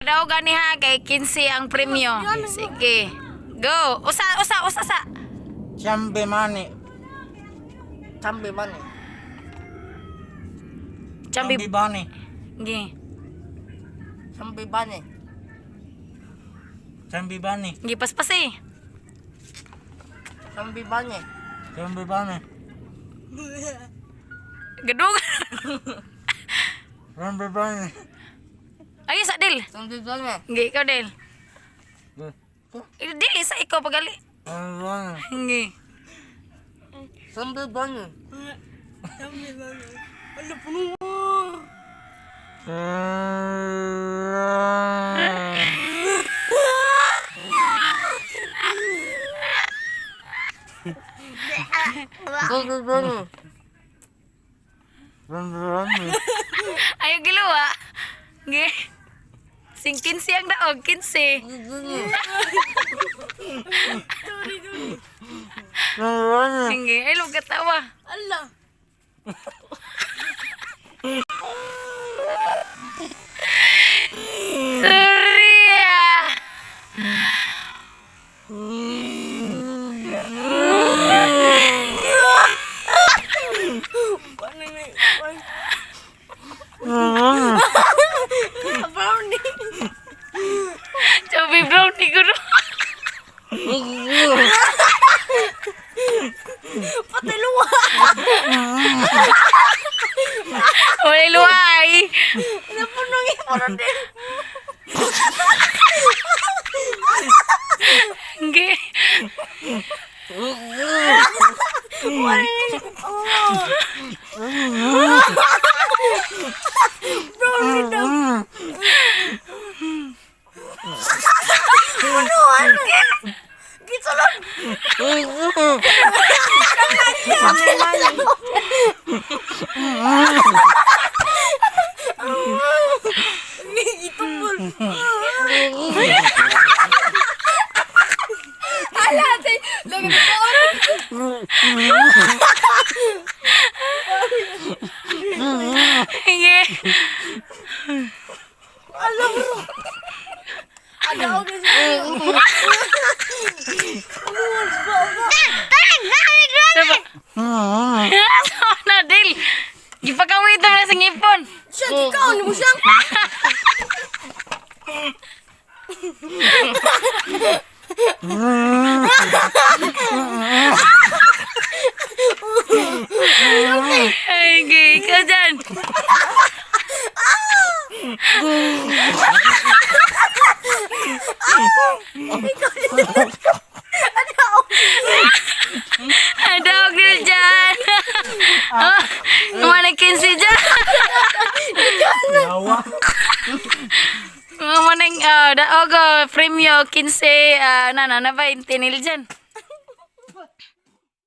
Padaog gani ha kay 15 ang premyo. Sige. Go. Usa usa usa sa. Chambe mani. Chambi mani. Chambi. Chambe bani. Gi. Chambi bani. Chambe bani. Gi paspas eh. Chambi bani. Chambe bani. Gadug. Chambe bani. Ay sa Del. Chambi bani. Gi ikaw Del. Eh, Dili sa ikaw pagali. Chambe bani. Gi. Chambi bani. Chambi bani. Chambe bani. Ayo giluwa. Gi. Sing 15 ang daog, 15. Chambe bani. Sige, ay lugat tawa. Allah. Sorry ah. Brownie. Chubby brownie ko no. Patay luwa. Wala luway. Napunong ipuno din. Sige. Brownie daw. Ano? Ano? Gitsulod. Gitumbol. Ala, ate. Lagi na Sige. Alam mo. Ada ako kasi. Saba. Sama na, Dil. Gipakawit na sa ngipon. Siya, ikaw, ni mo siya. Ay, gay. Ikaw dyan. Ang dawag nila dyan. Oh, mga 15 dyan. Yawa. Mga manang, oh, daog, oh, premyo, 15, na, na, na, 20 nil dyan.